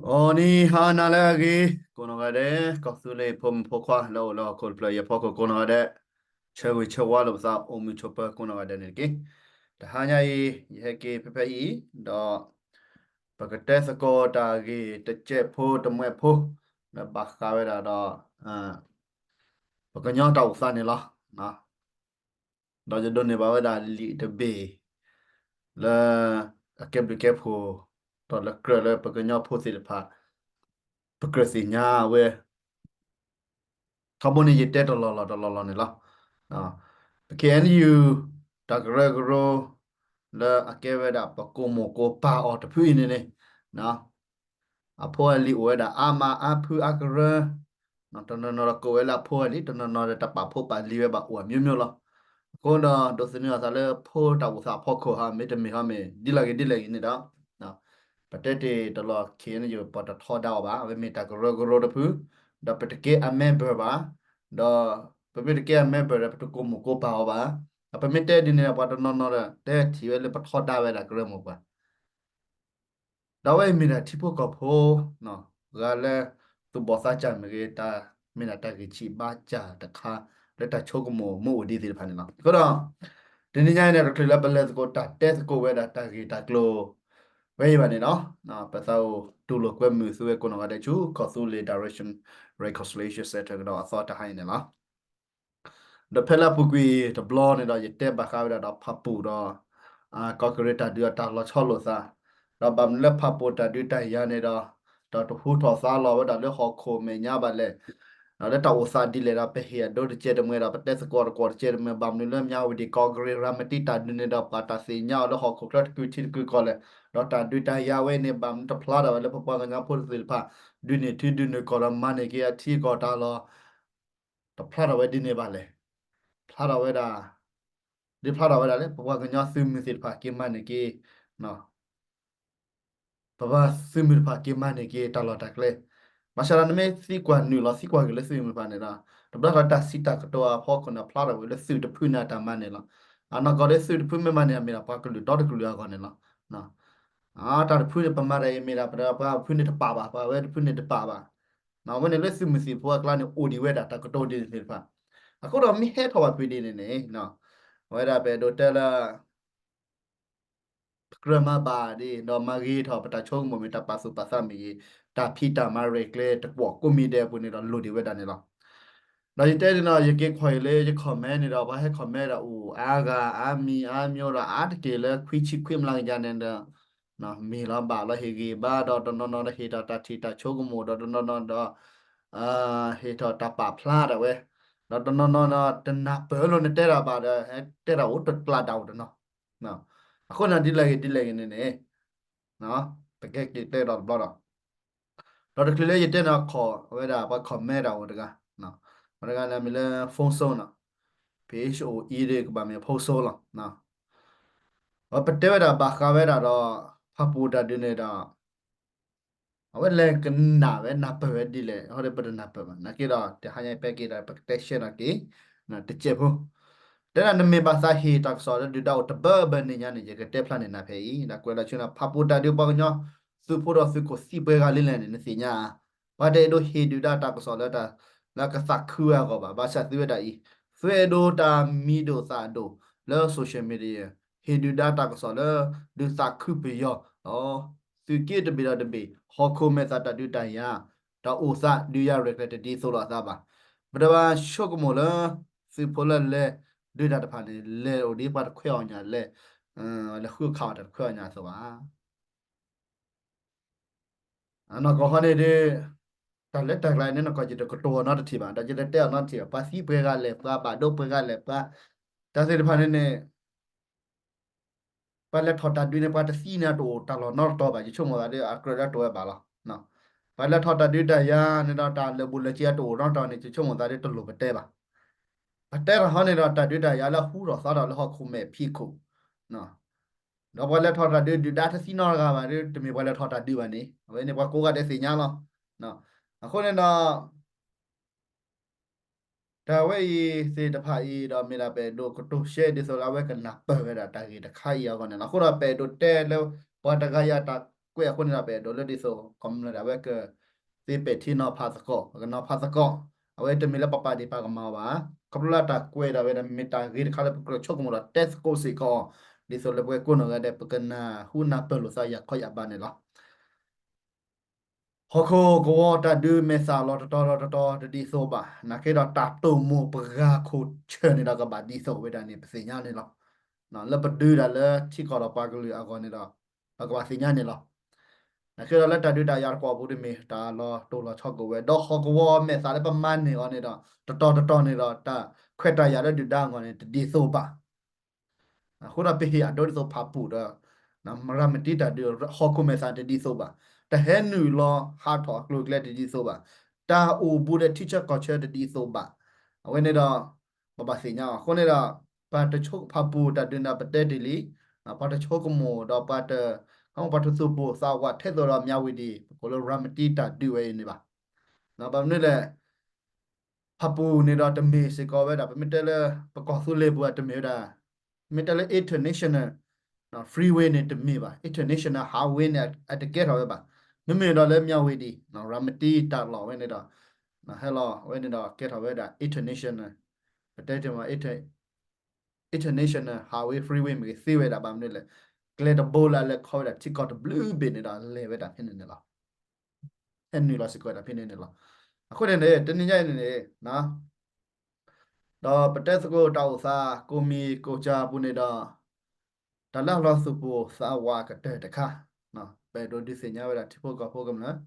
အီၤနံၤဟါနၤလၢအဂ့ၤ ကိးနီၢ်ဂၤဒဲး, ကီၢ်သူလ့ၤဖိမုၣ်ဖိခွါလၢအိၣ်လၢဟီၣ်ခိၣ်တဖျၢၣ်အံၤအဖီခိၣ်ကိးနီၢ်ဂၤဒဲး, ဆၢဂ့ၤဆၢဝါလိာ်ပသးအိၣ်မုာ်ဆိးပၢၤကိးနီၢ်ဂၤဒဲးန့ၣ်တက့ၢ်. တဟါညါအံၤ ယဟဲက့ၤဖဲဖဲအံၤ ဒီး ပကတဲသကိးတၢ်ဂ့ၢ်တစဲးဖိတမှဲးဖိ လၢဘၣ်ဃးဝဲဒၣ်ဒီး ပကညီတၢ်အိၣ်သးန့ၣ်လီၤ. ဒီးယဒိးန့ၢ်ဘၣ်ဝဲဒၣ်လံာ်တဘ့ၣ် လၢအကဲဘျုးကဲဖှိၣ် ဒီးလၢကြၢးလၢပကညီဖိသ့ၣ်တဖၣ် ပကြၢးသ့ၣ်ညါဝဲ ထီဘိန့ၣ်ယတဲတလီၢ်လီၢ်တလီၢ်လီၢ်န့ၣ်လီၤ. ပ ခ့ၣ်အဲၣ်ယူၣ် တၢ်ကရၢကရိ လၢအကဲဝဲဒၣ်ပကိၢ်မိၢ်ကိၢ်ပၢ်အီၤတဖုအံၤန့ၣ်န့ၣ် အဖိအလံၤအိၣ်ဝဲဒၣ်အါမးအါဖုအါကရၢ, တနီၤနီၤဒီးကိးဝဲလၢအဖိအလံၤ, တနီၤနီၤဒီးတၢ်ပာ်ဖိပာ်လံၤဝဲဘၣ်အိၣ်အမျိုးမျိုးလီၤ. အဃိဒီးဒိးသန့ၤအသးလၢဖိတၢ်အိၣ်သးအဖီခိၣ်ဟါ မ့တမ့ၢ်ဟါမ့ၢ် ဒ်လဲၣ်ဂ့ၤဒ်လဲၣ်ဂ့ၤန့ၣ်ဒီး ပတဲတ့ၢ်တလီၢ် ခ့ၣ်အဲၣ်ယူၣ် ပတထီဒါအီၤဘၣ်, အဝဲမ့ၢ်တၢ်ကရၢကရိတဖု, ဒီးပတကဲအ member ဘၣ်, ဒီးပမ့ၢ်တကဲအ member ဒီး ပတကိၢ်မိၢ်ကိၢ်ပၢ်အီၤဘၣ်. ပမ့ၢ်တဲဒ်န့ၣ်ဒီး ပှၤတနီၤနီၤဒီး တဲထံၣ်ဝဲလၢပထီဒါဝဲဒၣ်ကရၢမိၢ်ပှၢ် ဒီးအဝဲအံၤမ့ၢ်ဒၣ်ထံဖိကီၢ်ဖိ ဂၤလၢသူၣ်ဘီၣ်သးစၢ်မ့ၢ်ဂ့ၤ, မ့ၢ်ဒၣ်တၢ်ဂံၢ်ဆံးဘါစၢ်တခါ လၢတၢ်ဆိကမိၣ်မ့ၢ်အိၣ်ဒ်သ့ၣ်တဖၣ်န့ၣ်လီၤ. အဃိဒီး တနံၤညါအံၤန့ၣ် တချုးလၢပလဲၤသကိးတၢ်တဲသကိးဝဲဒၣ်တၢ်ဂ့ၢ်တၢ်ကျိၤ ဝဲအံၤဘၣ်န့ၣ်လီၤ. ပသးအိၣ်တူၢ်လိာ်ကွဲမုာ်သုဝဲကိးနီၢ်ဂၤဒဲးဆူ ကီၢ်သူလ့ၤ Direction Reconciliation Centre ကဒီးအသီတဟါအံၤန့ၣ်လီၤ. ဒီးဖဲလၢအပူၤကွံာ်တဘျီန့ၣ်ဒီး ယတဲဘၣ်ဃးဝဲဒၣ်ဒီးဖၣ်ပူၣ်ဒီး ကီၢ်ကရ့ၣ်တၢ်ဒုးအတၢ်လီၤဆီလိာ်သး, ဒီးဘၣ်မနုၤလၢဖၣ်ပူၣ်တၢ်ဒုးတၢ်ယၤန့ၣ်ဒီး တၢ်တဟူထီၣ်သါလီၤဝဲဒၣ်လၢဟီၣ်ခိၣ်မဲာ်ညါဘၣ်လဲၣ်, ဒီးလၢတၢ်အိၣ်သးဒ်လဲၣ်ဒီး ပဟ့ၣ်အဒိတကဲတမှဲဒီး ပတဲသကိးတကွီၢ်တကဲတမှဲ ဘၣ်မနုၤလၢမၠါဝတံၣ်ကီၢ်ကရ့ၣ်ရၤမတံတၢ်ဒုးန့ၣ်ဒီး ပှၤတၢ်သ့ၣ်ညါအီၤလၢဟီၣ်ခိၣ်ချၢတကုာ်ထံတကုာ်ကီၢ်လဲၣ်, ဒီးတၢ်ဒုးတၢ်ယၤဝဲန့ၣ် ဘၣ်မနုၤတဖျါထီၣ်ဝဲလၢပပှၤကညီဖိသ့ၣ်တဖၣ် ဒုးန့ၢ်ထံဒုးန့ၢ်ကီၢ်ဒီးမၤန့ၢ်က့ၤအထံအကီၢ်တၢ်လီၢ် တဖျါထီၣ်ဝဲဒ်န့ၣ်ဘၣ်လဲၣ်. ဖျါထီၣ်ဝဲဒၣ်, ဒ်ဖျါထီၣ်ဝဲဒၣ်လၢ ပပှၤကညီသုးမုၢ်သ့ၣ်တဖၣ်က့ၤမၤန့ၢ်က့ၤ, ပပှၤသုးမုၢ်တဖၣ်က့ၤမၤန့ၢ်က့ၤတၢ်လီၢ်တၢ်ကျဲ, ဘၣ်ဆၣ်ဒီးနမ့ၢ်သံကွၢ်နုာ်လီၤသံကွၢ်က့ၤလၢသုးမုၢ်တဖၣ်န့ၣ်ဒီး တဘျီထီၣ်တၢ်စံးတၢ်ကတိၤအဖီခိၣ်န့ၣ် ဖျါထီၣ်ဝဲလၢသုးတဖုန့ၣ်အတၢ်မၤန့ၢ်လီၤ. အနီၢ်ကီၢ်လၢသုးတဖုမ့ၢ်မၤန့ၢ် အမ့ၢ်ဒၣ်ပှၤကလုာ်ဒီတကလုာ်အဂီၢ်န့ၣ်လီၤ. တၢ်တဖုန့ၣ် ပမၤတၢ်အံၤမ့ၢ်ဒၣ် ပှၤတဖုန့ၣ်တပာ်ဘၣ်, ပှၤဝဲတဖုန့ၣ်တပာ်ဘၣ်. အဝဲန့ၣ်လၢသုးမုၢ်သံၣ်ဘိအကျါန့ၣ် အိၣ်ဒံးဝဲဒၣ်တၢ်ကတိၤဒ်န့ၣ်သ့ၣ်တဖၣ်. အဃိဒီးမ့ၢ်ဟဲထီၣ်ဘၣ်ဖဲဒ်န့ၣ်န့ၣ် အဝဲဒၣ်ပအဲၣ်ဒိးတဲလၢ ပကြၢးမၤဘၣ်ဒ် ဒီးမၤဂ့ၤထီၣ်ပတၢ်ဆိကမိၣ်မ့ၢ်တၢ်ပာ်သူၣ်ပာ်သးမ့ၢ်ဂ့ၤ, တၢ်ဖံးတၢ်မၤရဲၣ်ကျဲၤတကွီၢ်ကိးမံၤဒဲးအပူၤန့ၣ်ဒီးလိၣ်ဒံးဝဲဒၣ်န့ၣ်လီၤ. ဒီးယတဲန့ၣ်ဒီး ယက့ၤကွၢ်အံၤလၢယ comment န့ၣ်ဒီး ပှၤဟဲ comment ဒီးအိၣ်အါဂၤအါမံၤအါမျိၤဒီးအါတက့ၢ်လၢခွံဆံခွံမျးကယၤန့ၣ်ဒီး မ့ၢ်လီၤဘၣ်လီၤဟ့ၣ်ဂံၢ်ဘါဒီးတနီၤနီၤဒီးဟ့ၣ်ထီၣ်တၢ်ထံၣ်တၢ်ဆိကမိၣ်ဒီးတနီၤနီၤဒီး ဟ့ၣ်ထီၣ်တၢ်ပာ်ဖျါဒၣ်ဝဲ, ဒီးတနီၤနီၤဒီးတနၢ်ပၢၢ်လိာ်နတဲတၢ်ဘၣ်ဒီး တဲတၢ်အိၣ်တကျးတၢ်အိၣ်တနီၤ. အဃိန့ၣ်ဒ်လဲၣ်ဂ့ၤဒ်လဲၣ်ဂ့ၤန့ၣ်န့ၣ် ပကဲက့ၤတဲဒီးတဘျီဒီး ဒီးတချုးလၢယတဲန့ၣ် အဝဲဒၣ်ပှၤ comment တၢ်အိၣ်တဂၤ, ပှၤတဂၤန့ၣ်မ့ၢ်လၢ Phone Soul နီၤ, P H O E ဒ်ကဘၣ်မ့ၢ် Phone Soul လီၤ. ပတဲဝဲဒၣ်ဘၣ်ဃးဝဲဒၣ်ဒီး ဖၣ်ပူၣ်တၢ်ဒုးန့ၣ်ဒီး အဝဲလဲၤကနၣ်ဝဲနၢ်ပၢၢ်ဝဲဒ်လဲၣ် အဃိဒီးပတနၢ်ပၢၢ်ဘၣ် နာ်က့ဒီး တဟါညါအံၤပဲက့ၤဒီး ပကတဲ share နီၣ်က့ၤ တစဲးဖိ တဲဒၣ်နမ့ၢ်ဘၣ်သးဟ့ၣ်တၢ်ကစီၣ်လၢဒုၣ်ဒါအိၣ်တဘၢဘၢန့ၣ်ညါန့ၣ် ယကတဲဖျါန့ၢ်နၤဖဲအံၤ ဒီးကွဲးလီၤဆူနၤ ဖၣ်ပူၣ်တၢ်ဒုးပှၤကညီ သုးဖိဒီးသုးခိၣ်သံပှဲၤဂၤလံလဲၣ်န့ၣ် နသ့ၣ်ညါဧါ. ပှၤတအဲၣ်ဒိးဟ့ၣ်ဒုၣ်ဒါတၢ်ကစီၣ်လၢ လၢကသးခုဝဲအဂီၢ်ဘၣ်. ဘၣ်ဆၣ်သုဝဲဒၣ်အံၤ သုအဲၣ်ဒိးတၢ်မံၤဒိၣ်သၣ်ဒိၣ်လၢ social media ဟ့ၣ်ဒုၣ်ဒါတၢ်ကစီၣ်လၢ ဒုးသးခုပယီၤ သုးက့တဘ့ၣ်ဒီးတဘ့ၣ် ဟီၣ်ခိၣ်မဲာ်သၣ်တၢ်ဒုးတၢ်ယၤ တၢ်အိၣ်သးဒုးယၤရဲၣ်ကျဲၤတဒ်သိးလိာ်အသးဘၣ်. ပတဘၣ်ဆိကမိၣ်လၢ သုးဖိလၢလဲၤဒုးတၢ်တဖၣ်န့ၣ် လဲၤအိၣ်ဒ်ပှၤတခွဲးအီၣ်ညၣ်လဲၣ်, လဲၤဃုခးအီၣ်တၢ်တခွဲးအီၣ်ညၣ်အသိးဘၣ်. အနီၢ်ကီၢ်ဃီန့ၣ်ဒီး တၢ်လၢတၢ်ကျါန့ၣ် နီၢ်ကီၢ်ယတကတိၤအီၤနီတထံၣ်ဘၣ်, ဒီးယတတဲအီၤနီတထံၣ်ဘၣ်, ပှၤသံပှဲၤဂၤလဲၣ်, ပှၤဘၣ်ဒိပှဲၤဂၤလဲၣ်, ပှၤ တၢ်သ့ၣ်တဖၣ်န့ၣ်န့ၣ် ပှၤလဲၤထီၣ်တၢ်ဒုးန့ၣ် ပှၤတသံန့ၣ် တအိၣ်တၢ်လီၢ်နီတတီၤဘၣ်, ယဆိကမိၣ်သးဒီး အကြၢးလၢတအိၣ်ဝဲဘၣ်လီၤ. ပှၤလဲၤထီၣ်တၢ်ဒုးတၢ်ယၤန့ၣ်ဒီး တၢ်လၢာ်ဘူၣ်လၢာ်စ့အတအိၣ်နီတတီၤန့ၣ် ယဆိကမိၣ်သးဒီးတလိၣ်ပတဲဘၣ်. ပတဲတၢ်ဟီန့ၣ်ဒီး တၢ်ဒုးတၢ်ယၤလၢဟူထီၣ်သါထီၣ်လၢဟီၣ်ခိၣ်မဲာ်ဖံးခိၣ် ဒီးပှၤလဲၤထီၣ်တၢ်ဒုး ဒုၣ်ဒါတသံနီတဂၤဘၣ်ဒီး တမ့ၢ်ပှၤလဲၤထီၣ်တၢ်ဒုးဘၣ်န့ၣ် အဝဲန့ၣ်ပှၤကိးဂၤဒဲးသ့ၣ်ညါလီၤ. အဃိန့ၣ်ဒီး တၢ်ဝဲအံၤသ့ၣ်တဖၣ်အံၤဒီး မ့ၢ်ဒၣ်ပအဲၣ်ဒိးကတိၤရှဲဒ်သိးလၢအဝဲကနၢ်ပၢၢ်ဝဲဒၣ်တၢ်ဂ့ၢ်တခါအံၤအဂီၢ်န့ၣ်လီၤ. အဃိဒီးပအဲၣ်ဒိးတဲလၢ ပှၤတဂၤယၤတၢ် ကွဲးအဃိန့ၣ်ဒီး ပအဲၣ်ဒိးလၢဒ်သိး ကမျၢၢ်ဒၣ်ဝဲက သ့ပဲာ်ထံနီၤဖးသကိး ပကနီၤဖးသကိး, အဝဲတမ့ၢ်လၢပပာ်ဒ့ၣ်ပာ်ကမၣ်အီၤဘၣ်. ခီဖျိလၢတၢ်ကွဲးဒၣ်ဝဲဒီး မ့ၢ်တၢ်ဂ့ၤတခါလၢပကြၢးဆိကမိၣ်ဒီးတဲသကိးစ့ၢ်ကီး, ဒ်သိးလၢပဝဲကိးနီၢ်ဂၤဒဲး ပကနၢ်ဟူနၢ်ပၢၢ်လိာ်သးယၤခီယၤဘၣ်န့ၣ်လီၤ. ဟီၣ်ခိၣ်ကဝီၤတၢ်ဒုးမဲာ်သၣ်လီၤတတီၤလီၤတတီၤတဒ်သိးဘၣ်. နာ်က့ဒီးတၢ်တိာ်မိၢ်ပှၢ်ခိၣ်ဆၢၣ်န့ၣ်ဒီးကဘၣ်ဒ်သိးဝဲဒၣ်န့ၣ် ပသ့ၣ်ညါန့ၣ်လီၤ. လၢပဒုးဒၣ်လၢထံကီၢ်ဒီးပှၤကလုာ်အဂီၢ်န့ၣ်ဒီး ပကဘၣ်သ့ၣ်ညါန့ၣ်လီၤ. နာ်က့ဒီးလၢတၢ်ဒုးတၢ်ယၤတကွီၢ်ပူၤတမ့ၢ် တၢ်လီၤတိၢ်လီၤဆီကိးဝဲ ဒီးဟီၣ်ကဝီၤမဲာ်သၣ်လၢပမၤန့ၢ်အီၤန့ၣ်ဒီး တတီၤတတီၤန့ၣ်ဒီး တၢ်ခွဲးတၢ်ယာ်လၢဒုၣ်ဒါအဂီၢ်န့ၣ် တဒ်သိးဘၣ်. အဃိဒီးပဟ့ၣ်အဒိဒ်သိးဖၣ်ပူၣ်ဒီး ရၤမတံတၢ်ဒုး ဟီၣ်ခိၣ်မဲာ်သၣ်တဒ်သိးဘၣ်. တၢ်ဟဲနုာ်လီၤဟးထီၣ်အကျိၤအကျဲတဒ်သိးဘၣ်. တၢ်အိၣ်ဘူးဒီးထံဆၢကီၢ်ဆၢတဒ်သိးဘၣ်. အဝဲန့ၣ်ဒီး ပဘၣ်သ့ၣ်ညါအီၤ. အဃိန့ၣ်ဒီး ပှၤတဆိကဖၣ်ပူၣ်တၢ်ဒုးန့ၣ် ပတဲတ့ၢ်လံ, ပှၤတဆိကမိၣ်ဒီးပှၤတ ပှၤတသူၣ်ပိၢ်သးဝးထဲသိးဒီးမၠးဝတံၤ ပကိးလၢရၤမတံတၢ်ဒုးဝဲအံၤန့ၣ်ဘၣ်. ဘၣ်မနုၤလဲၣ် ဖၣ်ပူၣ်န့ၣ်ဒီးတမ့ၢ်စ့ၢ်ကီးဝဲဒၣ် ပမ့ၢ်တဲလၢ ပကီၢ်သူလ့ၤပူၤအတမ့ၢ်ဝဲဒၣ်, မ့ၢ်တဲလၢ international freeway န့ၣ်တမ့ၢ်ဘၣ်, international highway န့ၣ် အတကဲထီၣ်ဝဲဘၣ်. မ့မ့ၢ်ဒီးလၢမၠးဝတံၤ ရၤမတံတၢ်လီၢ်ဝဲန့ၣ်ဒီး ဟဲလီၤဝဲန့ၣ်ဒီးကဲထီၣ်ဝဲဒၣ် international, ပတဲတ့ၢ်မး international highway freeway မ့ၢ်ဂ့ၤသ့ဝဲဒၣ် ဘၣ်မနုၤလဲၣ်, ကျဲတဘိလၢအလဲၤခီဝဲဒၣ်ထံကီၢ်တဘျုးဘ့ၣ်န့ၣ်ဒီးလဲၤဝဲဒၣ်ဖဲန့ၣ်န့ၣ်လီၤ. ဟဲနုာ်လီၤစ့ၢ်ကီးဝဲဒၣ်ဖဲန့ၣ်န့ၣ်လီၤ. အဃိန့ၣ်န့ၣ် တနံၤညါအံၤန့ၣ်န့ၣ် ဒီးပတဲသကိးတၢ်အိၣ်သး ကိးမံၤကိးစှၤအပူၤန့ၣ်ဒီး တၢ်လၢအလီၤသူၣ်ပိၢ်သးဝးကတၢၢ်တခါ, ပအဲၣ်ဒိးဒုးသ့ၣ်ညါဝဲဒၣ်ထံဖိကီၢ်ဖိကမျၢၢ်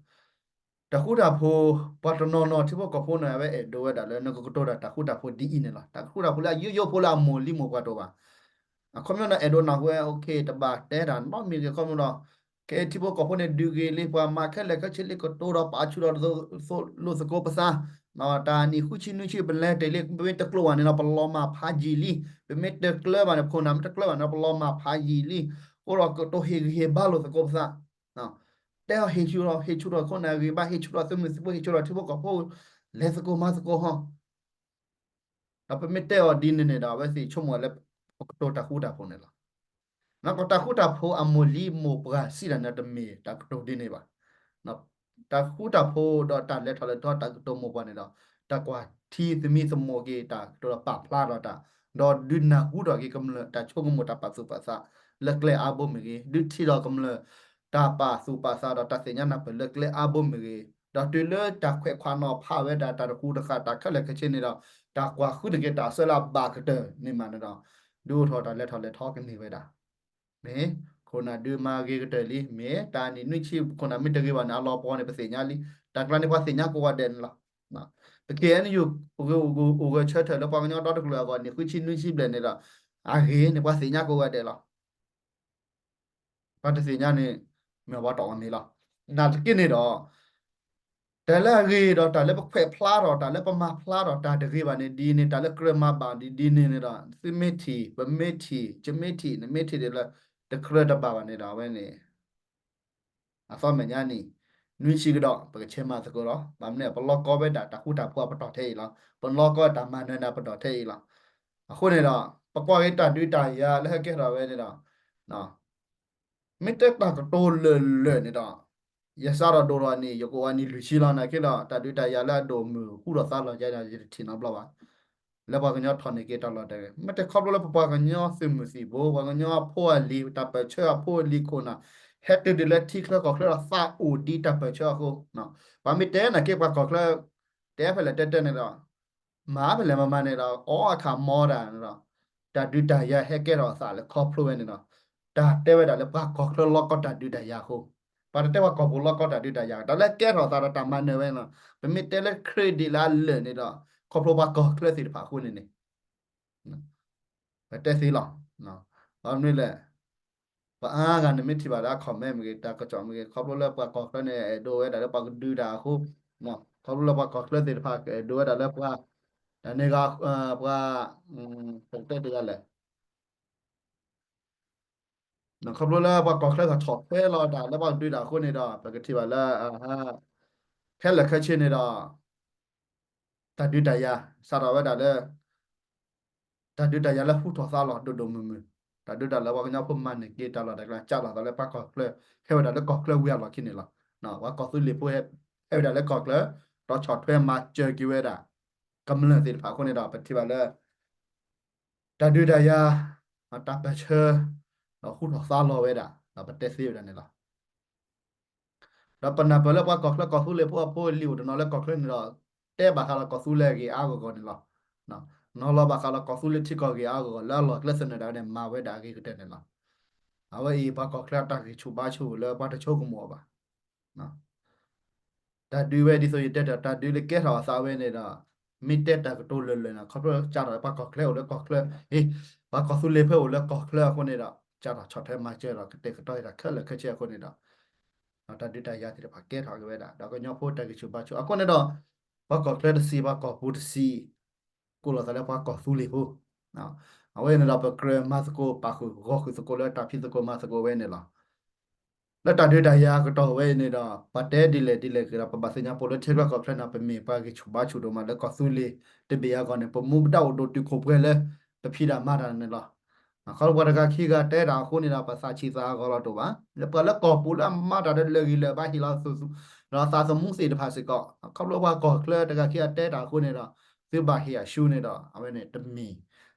တၢ်ဃူတၢ်ဖိး, ပှၤတနီၤနီၤထံဖိကီၢ်ဖိန့ၣ် အဝဲအဲၣ်ဒိးဝဲဒၣ်လၢနကကတိၤတၢ်တၢ်ဃူတၢ်ဖိးဒ်အံၤန့ၣ်လီၤ. တၢ်ဃူတၢ်ဖိးလၢအယိယိဖိလၢအမိၢ်လံမိၢ်ပှၢ်တအိၣ်ဘၣ်. အခီပညီန့ၣ် အဲၣ်ဒိးနၢ်ဟူဝဲ okay တဘၣ်တဲတၢ်နီတမံၤဂ့ၤ ခီဖျိဒီး ခဲအံၤထံဖိကီၢ်ဖိန့ၣ် ဒုးဂ့ၤလံ ပှၤမၤခဲလၢာ်ခဲဆ့လံ ကတိၤဒီးပာ်ဆူၣ်ဒီးသိးလိာ်သကိးပသး, တၢ်နံၣ်ဃုဆံနွံဆံဘျဲၣ်တ့ၢ်လံ ပမ့ၢ်တကျိၤဘၣ်န့ၣ်ဒီး ပလီၤမၢ်ဖးယံာ်လံ, ပမ့ၢ်တကျၢၤဘၣ်န့ၣ် ပခိၣ်နၢ်မ့ၢ်တကျၢၤဘၣ်န့ၣ်ဒီး ပလီၤမၢ်ဖးယံာ်လံ, အဃိဒီးကတိၤဟ့ၣ်ဂံၢ်ဟ့ၣ်ဘါလိာ်သကိးပသး တဲအီၤဟ့ၣ်ဆူၣ်ထီၣ် ဟ့ၣ်ဆူၣ်ထီၣ်ခိၣ်နၢ်ဂံၢ်ဘါ ဟ့ၣ်ဆူၣ်ထီၣ်သုးမုၢ်သံၣ်ဘိ ဟ့ၣ်ဆူၣ်ထီၣ်ထံဖိကီၢ်ဖိ လဲၤသကိးမၤသကိးဟီ, ဒီးပမ့ၢ်တဲအီၤဒ်န့ၣ်န့ၣ်ဒီး အဝဲသ့ၣ်ဆိကမိၣ်လၢ ပကတိၤတၢ်ဃူတၢ်ဖိးန့ၣ်လီၤ. တၢ်ဃူတၢ်ဖိးအမိၢ်လံမိၢ်ပှၢ်စံးတၢ်န့ၣ်တမ့ၢ်တၢ်ကတိၤဒ်န့ၣ်ဘၣ်. တၢ်ဃူတၢ်ဖိးဒီးတၢ်လဲၤထီၣ်လဲၤထီတၢ်ကတိၤမိၢ်ပှၢ်န့ၣ်ဒီး တၢ်ကွၢ်ထံသမံသမိးက့ၤတၢ်ကတိၤဒီးပာ်ဖျါထီၣ်တၢ်, ဒီးဒုးနၢ်ဟူထီၣ်က့ၤကမျၢၢ်တၢ်ဆိကမိၣ်တၢ်ပာ်သူၣ်ပာ်သးလၢကျဲအါဘိမ့ၢ်ဂ့ၤ, ဒုးထံၣ်ထီၣ်ကမျၢၢ် တၢ်ပာ်သူၣ်ပာ်သးဒီးတၢ်သ့ၣ်ညါနၢ်ပၢၢ်လၢကျဲအါဘိမ့ၢ်ဂ့ၤ, ဒီးတုၤလၢတၢ်ခွဲးခွါနီၤဖးဝဲဒၣ်တၢ်တကူတဃာ်တၢ်ခဲလၢာ်ခဲဆ့န့ၣ်ဒီး တၢ်ကွၢ်ဃုန့ၢ်က့ၤတၢ်အဆၢလၢအဘၣ်ကတၢၢ်န့ၣ်မးန့ၣ်ဒီး ဒုးအိၣ်ထီၣ်တၢ်လဲၤထီၣ်လဲၤထီကန့ၢ်ဝဲဒၣ် မ့ၢ်ခိၣ်နၢ်ဒုးမၤဂ့ၤကတၢၢ်လံ, မ့ၢ်တၢ်နံၣ်နွံဆံခိၣ်နၢ်မ့ၢ်တဂ့ၤဘၣ်န့ၣ် အလီၤပှီၢ်န့ၣ် ပသ့ၣ်ညါလံ. တၢ်ကျါန့ၣ် ပှၤသ့ၣ်ညါကိးဂၤဒဲးန့ၣ်လီၤ. ပ K N U အိၣ်ဂၢၢ်ဆၢထၢၣ်လၢပှၤကညီဒီတကလုာ်အဂီၢ် နံၣ်ဃုဆံနွံဆံဘျဲၣ်န့ၣ်ဒီး အဂ့ၤန့ၣ် ပှၤသ့ၣ်ညါကိးဂၤဒဲးလီၤ. ပှၤတသ့ၣ်ညါန့ၣ် မ့ၢ်ပှၤတအီၣ်န့ၣ်လီၤ. နာ်သက့န့ၣ်ဒီး တၢ်လၢအဂ့ၤဒီးတၢ်လၢပခွဲးဖျါထီၣ် တၢ်လၢပမၤဖျါထီၣ် တၢ်တဂ့ၤဘၣ်န့ၣ် ဒ်န့ၣ် တၢ်လၢကြၢးမၤဘၣ်ဒ်န့ၣ်န့ၣ်ဒီး သုမ့ၢ်ထံၣ် ပမ့ၢ်ထံၣ် ယမ့ၢ်ထံၣ် နမ့ၢ်ထံၣ်ဒ်လၢ တကြၢးတဘၣ်ဘၣ်န့ၣ်ဒီး အဝဲန့ၣ် အသီမဲာ်ညါန့ၣ် နွံဆံကဒီး ပကဆဲးမၤသကိးလီၤ. ဘၣ်မနုၤ ပလီၢ်ကီဝဲဒၣ်တၢ်ဃူတၢ်ဖိးအပတီၢ်ထဲအံၤလီၤ. ပလီၢ်ကီတၢ်မၤနၢၤန့ၣ်အပတီၢ်ထဲအံၤလီၤ. အဃိန့ၣ်ဒီး ပကွၢ်က့ၤတၢ်ဒုးတၢ်ယၤလၢဟဲကဲထီၣ်ဝဲန့ၣ်ဒီး မ့ၢ်တဲတၢ်ကတိၤလၢာ်လၢာ်န့ၣ်ဒီး ယစးထီၣ်ဒိၣ်ထီၣ်န့ၣ် ယကအိၣ်ဝဲနံၣ်လွံၢ်ဆံလီၤ. နာ်သက့ဒီး တၢ်ဒုးတၢ်ယၤလၢအဒိၣ်မုၢ်ဟူထီၣ်သါလီၤယဲန့ၣ် ယတထံၣ်နီတဘျီဘၣ် လၢပှၤကညီထီၣ်န့ၢ်က့ၤတၢ်လီၢ်တၢ်ကျဲ မ့ၢ်တဲခီဖျိလၢပပှၤကညီသုးမုၢ်သံၣ်ဘိ ပှၤကညီအဖိအလံၤ တၢ်ပၢၢ်ဆၢအဖိအလံၤခိၣ်နၢ် ဟဲတုၤဒ်လၢထံချၢကီၢ်ချၢဒီးသးအိၣ်ဒ်တၢ်ပၢၢ်ဆၢအဃိ ပှၤမ့ၢ်တဲနာ်သက့ပှၤကီၢ်ချၢ တဲဖဲလဲၣ်တဲတဲန့ၣ်ဒီး မၤဖဲလဲၣ်မၤမၤန့ၣ်ဒီး အီအခးမီတၢ်န့ၣ်ဒီး တၢ်ဒုးတၢ်ယၤဟဲကဲထီၣ်အသးလၢခီဖျိဝဲန့ၣ်ဒီး တၢ်တဲဝဲဒၣ်လၢပှၤကီၢ်ချၢလီၢ်ကီတၢ်ဒုးတၢ်ယၤအဃိ ပှၤတတဲပှၤကီၢ်ပူၤလီၢ်ကီတၢ်ဒုးတၢ်ယၤ တၢ်လၢကဲထီၣ်အသးဒီးတၢ်မၤနၢၤဝဲန့ၣ်ဒီး ပမ့ၢ်တဲလၢ credit လၢအလၢာ်န့ၣ်ဒီး ခီဖျိပှၤကီၢ်ချၢသ့ၣ်တဖၣ်အဃိန့ၣ်န့ၣ် ပတဲသ့လီၤ. ဘၣ်မနုၤလဲၣ် ပှၤအါဂၤန့ၣ်မ့ၢ်ထံၣ်ဘၣ်လၢအ comment မ့ၢ်ဂ့ၤ တၢ်ကစီၣ်မ့ၢ်ဂ့ၤ ခီဖျိလၢပှၤကီၢ်ချၢန့ၣ် အဲၣ်ဒိးဝဲဒၣ်လၢပှၤကဒုးတၢ်အဃိ ခီဖျိလၢပှၤကီၢ်ချၢသ့ၣ်တဖၣ် အဲၣ်ဒိးဝဲဒၣ်လၢပှၤ တၢ်န့ၣ်ဂ့ၤ ပှၤ ပကတဲတဂၤလဲၣ် ခီဖျိလၢပှၤကီၢ်ချၢကထီၣ်ထွဲလီၤတၢ်လၢပှၤကဒုးတၢ်အဃိန့ၣ်ဒီး ပကထံၣ်ဘၣ်လၢ ခဲလၢာ်ခဲဆ့န့ၣ်ဒီး တၢ်ဒုးတၢ်ယၤ စးထီၣ်ဝဲဒၣ်လၢ တၢ်ဒုးတၢ်ယၤလၢဟူထီၣ်သါလီၤဒိၣ်ဒိၣ်မုၢ်မုၢ် တၢ်ဒုးတၢ်လၢပှၤကညီဖိမၤန့ၢ်က့ၤတၢ်လီၢ်တၢ်ကျဲ ကးထီၣ်သးလၢပှၤကီၢ်ချၢ ဟဲဝဲဒၣ်လၢကီၢ်ချၢဝံၤအလီၢ်ခံန့ၣ်လီၤ. ပှၤကီၢ်သူလ့ၤဖိဟဲဝဲဒၣ်လၢကီၢ်ချၢ ဒီးဆီၣ်ထွဲမၤစၢၤက့ၤဝဲဒၣ် ကမျၢၢ်သ့ၣ်တဖၣ်အဃိန့ၣ်ဒီး ပထံၣ်ဘၣ်လၢ တၢ်ဒုးတၢ်ယၤ တၢ်ပၢၢ်ဆၢ ဒီးဟူထီၣ်သါလီၤဝဲဒၣ် ဒီးပတဲသ့ဝဲဒၣ်န့ၣ်လီၤ. ဒီးပနၢ်ပၢၢ်လၢပှၤကီၢ်ချၢကီၢ်သူလ့ၤဖိအဖိလံၤအိၣ်တနီၤလၢကီၢ်ချၢန့ၣ်ဒီး တဲဘၣ်ဃးလၢကီၢ်သူလ့ၤဂ့ၢ်အါဂီၢ်ဂီၢ်န့ၣ်လီၤ. နီၤလီၤဘၣ်ဃးလၢကီၢ်သူလ့ၤထံကီၢ်ဂ့ၢ်အါဂီၢ်ဂီၢ် လၢအလီၢ်ကျဲသနၢၣ်ဒၣ်ဝဲန့ၣ် မၤဝဲဒၣ်အဂ့ၤကတၢၢ်န့ၣ်လီၤ. အဝဲအံၤပှၤကီၢ်ချၢအတၢ်ဂံၢ်ဆူၣ်ဘါဆူၣ်လၢပှၤတဆိကမိၣ်အီၤဘၣ်. တၢ်ဒုးဝဲဒ်သိးယတဲတၢ် တၢ်ဒုးလၢကဲထီၣ်အသးဝဲန့ၣ်ဒီး မ့ၢ်တဲတၢ်ကတိၤလၢာ်လၢာ်န့ၣ် ခီဖျိကးထီၣ်ပှၤကီၢ်ချၢအိၣ်လၢကီၢ်ချၢ ပှၤကီၢ်သူလ့ၤဖိအိၣ်လၢကီၢ်ချၢအဃိန့ၣ်ဒီး ကးထီၣ်ဆီၣ်ထွဲမၤစၢၤဒီးကတဲာ်ကတီၤတၢ်ခဲလၢာ်ခဲဆ့အဃိန့ၣ်ဒီး တၢ်ဒုးတၢ်ယၤသ့ၣ်တဖၣ်ကဲထီၣ်က့ၤဝဲဒၣ် ဒီးကညီဖိတၢ်ဂံၢ်ဆူၣ်ဘါဆူၣ်အဃိန့ၣ်ဒီး ပှၤကီၢ်ချၢတဆံး ပှၤကီၢ်ပူၤတဆံး ကိးလီၤသးလၢပှၤကီၢ်သူလ့ၤဖိ အဝဲန့ၣ်ဒီး ပကြၢးမၤသကိးပာ်ဃုာ်ဂီၤဃုာ်သကိးလၢတၢ်ဖံးသကိးမၤသကိးဝဲန့ၣ်လီၤ. လၢတၢ်ဒုးတၢ်ယၤကတီၢ်ဝဲအံၤန့ၣ်ဒီး ပှၤတဲဒ်လဲၣ်ဒ်လဲၣ်က့ၤဒီး ပဘၣ်သ့ၣ်ညါပိာ်လၢထံချၢကီၢ်ချၢန့ၣ် ပမ့ၢ်ပှၤဂံၢ်ဆူၣ်ဘါဆူၣ်ဒိၣ်မးလၢကီၢ်သူလ့ၤတဘ့ၣ်အဂီၢ်န့ၣ် ပမူပဒါအိၣ်ဒိၣ်တုာ်ခိၣ်ပှဲၤလၢ ပဖံးတၢ်မၤတၢ်န့ၣ်လီၤ. ခီဖျိပှၤတဂၤခံဂၤတဲတၢ်အဃိန့ၣ်ဒီး ပသးဆံးသးအဂီၢ်လီၤတအိၣ်ဘၣ်. လၢပှၤလၢကီၢ်ပူၤလၢအမၤတၢ်ဒီးလၢာ်ဂံၢ်လၢာ်ဘါဟ့ၣ်လီၤ ဒီးသးသမူသ့ၣ်တဖၣ်စ့ၢ်ကီး ခီဖျိပှၤကီၢ်ချၢတဂၤခံဂၤတဲတၢ်အဃိန့ၣ်ဒီး သုဘၣ်ဟ့ၣ်အရှုံးန့ၣ်ဒီး အဝဲန့ၣ်တမ့ၢ်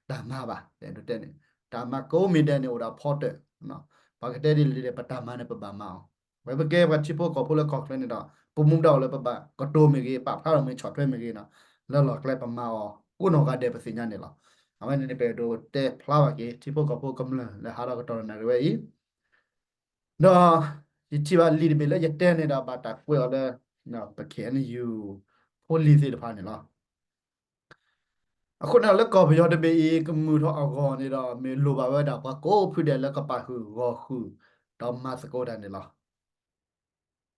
တၢ်မၤဘၣ်. တဲဒိးတဲန့ၣ် တၢ်မၤကိးမံၤဒဲးန့ၣ်အိၣ်ဒီးဖီတၢၣ် ပှၤကတဲဒ်လဲၣ်ဒ်လဲၣ် ပတၢ်မၤန့ၣ် ပဘၣ်မၤအီၤ. ဝဲပကဲပှၤထံဖိကီၢ်ဖိလၢကီၢ်ချၢန့ၣ်ဒီး ပမူပဒါအိၣ်လၢပဘၣ်ကတိၤမ့ၢ်ဂ့ၤ ပာ်ဖျါထီၣ်မ့ၢ်ဆီၣ်ထွဲမ့ၢ်ဂ့ၤဒီး လၢလီၢ်ကျဲပမၤအီၤ ကိးနီၢ်ဂၤဒဲးပသ့ၣ်ညါန့ၣ်လီၤ. အဝဲန့ၣ်န့ၣ် ပအဲၣ်ဒိးတဲဖျါဘၣ်က့ၤ ထံဖိကီၢ်ဖိကမျၢၢ်လၢဟးထီၣ်ကတီၢ်နၣ်ရံၣ်ဝဲအံၤ ဒီးယထံၣ်ဘၣ်လံာ်တဘ့ၣ်လၢယတဲန့ၣ်ဒီး ဘၣ်တၢ်ကွဲးအီၤလၢ ပ ခ့ၣ်အဲၣ်ယူၣ် ဖိလံၤသ့ၣ်တဖၣ်န့ၣ်လီၤ. အဃိန့ၣ် လၢကီၢ်ပယီၤတဘ့ၣ်အံၤ ကမုာ်ထီၣ်အဂီၢ်န့ၣ်ဒီး မ့ၢ်လိၣ်ဘၣ်ဝဲဒၣ်ပှၤကိးဖုဒဲးလၢကပာ်ဃုာ်ဂီၤဃုာ် ဒီးမၤသကိးတၢ်န့ၣ်လီၤ.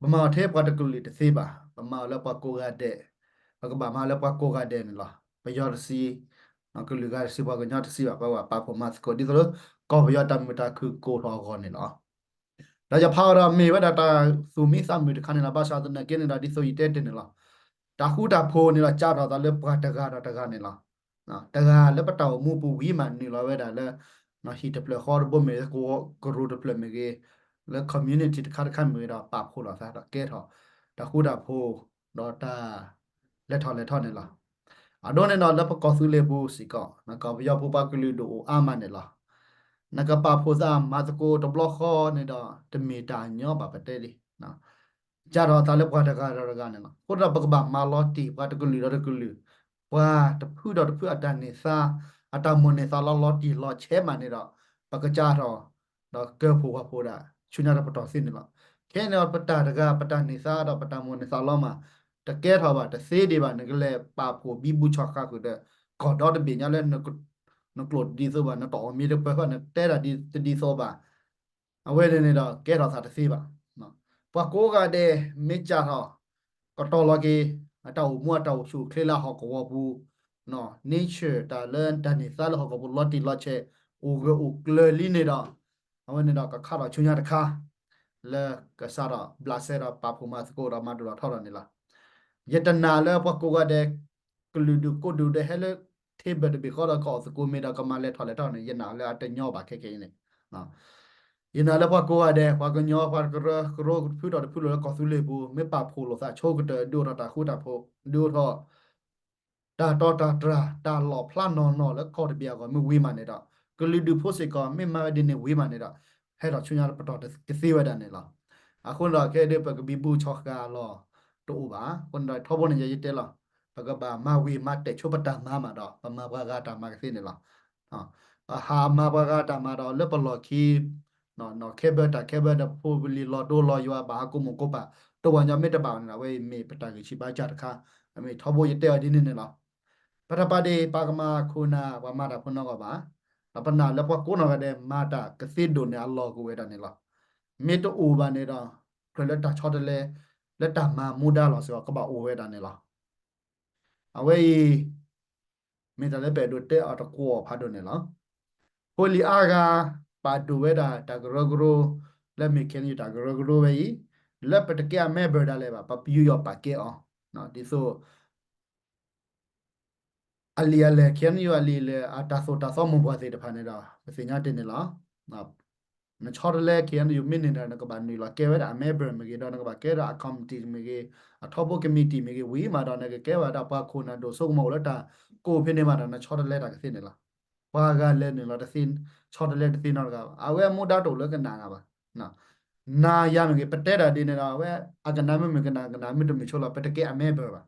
ပမၤအီၤထဲပှၤတကလုာ်တသ့ဘၣ်. ပမၤအီၤလၢပှၤကိးဂၤဒဲး, ပကဘၣ်မၤလၢပှၤကိးဂၤဒဲးန့ၣ်လီၤ. ပယီၤတဆံ, ကလုာ်ဂၤတဆံ, ပှၤကညီတဆံဘၣ်, ပဘၣ်ပာ်ဖှိၣ်မၤသကိး ဒ်သိးလၢ ကီၢ်ပယီၤတၢ်မုာ်တၢ်ခုၣ်ကိၢ်ထီၣ်အဂီၢ်န့ၣ်လီၤ. ဒီးယဖးဝဲဒီးမ့ၢ်ဝဲဒၣ်တၢ်သူၣ်မံသးမုာ်တခါန့ၣ်လီၤ. ဘၣ်ဆၣ်သနာ်က့န့ၣ်ဒီး ဒ်သိးယတဲတ့ၢ်န့ၣ်လီၤ. တၢ်ဃူတၢ်ဖိးန့ၣ်ဒီး ကးထီၣ်သးလၢပှၤတဂၤဒီးတဂၤန့ၣ်လီၤ. တဂၤလၢပတၢ်အိၣ်မူပူၤဝံၤမးနုာ်လီၤဝဲဒၣ်လၢ ဟံၣ်တဖျၢၣ်ဃီတဘိမ့ၢ်ဂ့ၤ, ကရိတဖျၢၣ်မ့ၢ်ဂ့ၤ, လၢ community တခါတခါမ့ၢ်ဂ့ၤဒီး ပာ်ဖှိၣ်လိာ်သးဒီးကဲထီၣ် တၢ်ဃူတၢ်ဖိး ဒီးတၢ်လဲၤထီၣ်လဲၤထီန့ၣ်လီၤ. အဒိန့ၣ်ဒီး လၢပကီၢ်သူလ့ၤပူၤစ့ၢ်ကီး ကီၢ်ပယီၤဖိပှၤကလုာ်ဒိၣ်အိၣ်အါမးန့ၣ်လီၤ. နကပာ်ဖှိၣ်သးမၤသကိးတဘျီဃီန့ၣ်ဒီး တမ့ၢ်တၢ်ညီဘၣ်ပတဲလံ. ကးထီၣ်သးလၢပှၤတဂၤဒီးတဂၤန့ၣ်လီၤ. အဃိဒီးပကဘၣ်မၤလီၤတံၢ်ပှၤတကလုာ်ဒီးတကလုာ်, ပှၤတဖုဒီးတဖုအတၢ်န့ၢ်သါ, အတၢ်မိၣ်န့ၢ်သးလီၤလီၤတံၢ်လီၤဆဲးမးန့ၣ်ဒီး ပကကးထီၣ် ဒီးကၢၢ်ဖှိၣ်ဝၣ်ဖှိၣ်ဒၣ် ဆူညါတပတီၢ်သ့န့ၣ်လီၤ. ခဲအံၤန့ၣ် ပတၢ်တဂၤ ပတၢ်န့ၢ်သါဒီးပတၢ်မိၣ်န့ၢ်သးလီၤမး တကဲထီၣ်ဘၣ်တသ့ဒံးဘၣ် နကလဲၤပာ်ဖှိၣ်ဘံဘူဆီၣ်ဃာ်ဃုာ်ဒီး ကီၢ်ဒီတဘ့ၣ်ညါလၢ နကျိာ်တဒ်သိးဘၣ် နတၢ်အီၣ်မ့ၢ်တပၢၢ်ဘၣ် နတဲတၢ်တဒ်သိးဘၣ် အဝဲန့ၣ်န့ၣ်ဒီး ကဲထီၣ်သးတသ့ဘၣ်. ပှၤကိးဂၤဒဲး မ့ၢ်ကးထီၣ် ကတီၤလီၤက့ၤ အတၢ်အိၣ်မူအတၢ်အိၣ်ဆူၣ်အိၣ်ချ့လၢဟီၣ်ကဝီၤပူၤ, nature တၢ်လၢတၢ်န့ၢ်သါလၢဟီၣ်ကဝီၤပူၤ လီၤတံၢ်လီၤဆဲး အိၣ်ဂၢၢ်အိၣ်ကျၢၤလံန့ၣ်ဒီး အဝဲန့ၣ်ဒီးကခးထီၣ်ဆူညါတခါ လၢကစးထီၣ်ဘျးစဲဒီးပာ်ဖှိၣ်မၤသကိးဒီးမၤဒိၣ်ထီၣ်ထီထီၣ်န့ၣ်လီၤ. ယတနာ်လၢပှၤကိးဂၤဒဲး ကလုာ်ဒူၣ်ကိးဒူၣ်ဒီးဟဲလၢ table တဘ့ၣ်ဃီဒီးကအီၣ်သကိးမ့ၤဒီးကမၤလဲၤထီၣ်လဲၤထီၣ်န့ၣ် ယနာ်လၢအတညီဘၣ်ခဲကနံၣ်အံၤန့ၣ် ယနာ်လၢပှၤကိးဂၤဒဲး ပှၤကညီ ပှၤကရၢကရိ တဖုဒီးတဖုလီၤလၢကီၢ်သူလ့ၤပူၤ မ့ၢ်ပာ်ဖှိၣ်လိာ်သးဆိကတၢၢ် ဒုးအိၣ်ထီၣ်တၢ်ဃူတၢ်ဖိး ဒုးအိၣ်ထီၣ် တၢ်တီတၢ်တြၢ် တၢ်လီၣ်ဖျါနီၢ်နီၢ်လၢကီၢ်တဘ့ၣ်အဂီၢ်မ့ၢ်ဝံၤမးန့ၣ်ဒီး ကလုာ်ဒူၣ်ဖိစ့ၢ်ကီး မ့ၢ်မၤဝဲဒ်န့ၣ်ဝံၤမးန့ၣ်ဒီး ဟဲထီၣ်ဆူညါပတီၢ်တသ့ဝဲဒၣ်န့ၣ်လီၤ. အဃိန့ၣ်ဒီး ခဲအံၤဒ်ပကဘံဘူဆီၣ်ဃာ်လီၤတအိၣ်ဘၣ်. အဃိန့ၣ်ဒီး ထီဘိန့ၣ် ယယတဲလီၤ ပကဘၣ်မၤဝံၤမၤတဲာ်ဆိပတၢ်မၤမးဒီး ပမၤပှၤဂၤတၢ်မၤကသ့န့ၣ်လီၤ. ပဟးမၤပှၤဂၤတၢ်မၤဒီး လၢပလီၢ်ခံ နီၢ်ခဲဘၢတၢ်ခဲဘၢဒီး ဖိပလံၤလီၤဒိလီၤယွၤ ဘၣ်ဟးကိးမိၢ်ကိးပၢ် တဝၢ်ညီမ့ၢ်တဘၣ်န့ၣ်ဒီး အဝဲအံၤမ့ၢ်ပတၢ်ဂံၢ်ဆံးဘါစၢ်တခါ အမ့ၢ်ထီဘိယတဲအီၤဒ်န့ၣ်န့ၣ်လီၤ. ပတပာ်ဒံး ပာ်ကမၣ်ခိၣ်နၢ် ပှၤမၤတၢ်ဖိနီၢ်ဂီၢ်ဘၣ်. ဒီးပနာ်လၢပှၤကိးနီၢ်ဂၤဒဲး မၤတၢ်ကသ့ဒိၣ်န့ၢ်အလီၢ်ကအိၣ်ဝဲဒၣ်န့ၣ်လီၤ. မ့ၢ်တအိၣ်ဘၣ်န့ၣ်ဒီး ကြၢးလၢတၢ်ဆီတလဲ လၢတၢ်မၤမူဒါလီၤစ့ၢ်ကီး ကဘၣ်အိၣ်ဝဲဒၣ်န့ၣ်လီၤ. အဝဲအံၤ မ့ၢ်တၢ်လၢပအဲၣ်ဒိးတဲအီၤတကွီၢ်ဖးဒိၣ်န့ၣ်လီၤ. ဖိလံၤအါဂၤ ပာ်ဒိၣ်ဝဲဒၣ်တၢ်ကရၢကရိ လၢမ့ၢ် ခ့ၣ်အဲၣ်ယူၣ် တၢ်ကရၢကရိဝဲအံၤ လၢပတကဲအ member ဒၣ်လဲာ်ဘၣ် ပယူးယီၣ်ပာ်ကဲအီၤ ဒ်သိး အလံာ်အလဲၢ် ခ့ၣ်အဲၣ်ယူၣ် အလံာ်အလဲၢ် အတၢ်သိၣ်တၢ်သီမိၢ်ပှၢ်သ့ၣ်တဖၣ်န့ၣ်ဒီး ပသ့ၣ်ညါတ့ၢ်န့ၣ်လီၤ. နဆီတလဲ ခ့ၣ်အဲၣ်ယူၣ် မ့ၢ်န့ၣ်ဒီး နကဘၣ်နုာ်လီၤကဲဝဲဒၣ်အ member မ့ၢ်ဂ့ၤ ဒီးနကဘၣ်ကဲဒီးအ committee မ့ၢ်ဂ့ၤ, အထီဘိ committee မ့ၢ်ဂ့ၤ ဝံၤမးဒီး နကကဲဝဲဒၣ်ပှၤခိၣ်နၢ်ဒိၣ်စိကမီၤအိၣ်လၢတၢ်ကိးဖဲန့ၣ်မးဒီး နဆီတလဲတၢ်ကသ့န့ၣ်လီၤ. ပှၤဂၤလဲၤနုာ်လီၤတသ့, ဆီတလဲတသ့နီတဂၤဘၣ်. အဝဲမူဒါတအိၣ်လၢကနၣ်နၤဘၣ်. နၤယၤမ့ၢ်ဂ့ၤ ပတဲတၢ်ဒ်န့ၣ်ဒီး အဝဲအကနၣ်မ့ၢ်မုာ်ကနၣ် ကနၣ်မ့ၢ်တမုာ်ဆိလီၤ ပတကဲအ member ဘၣ်.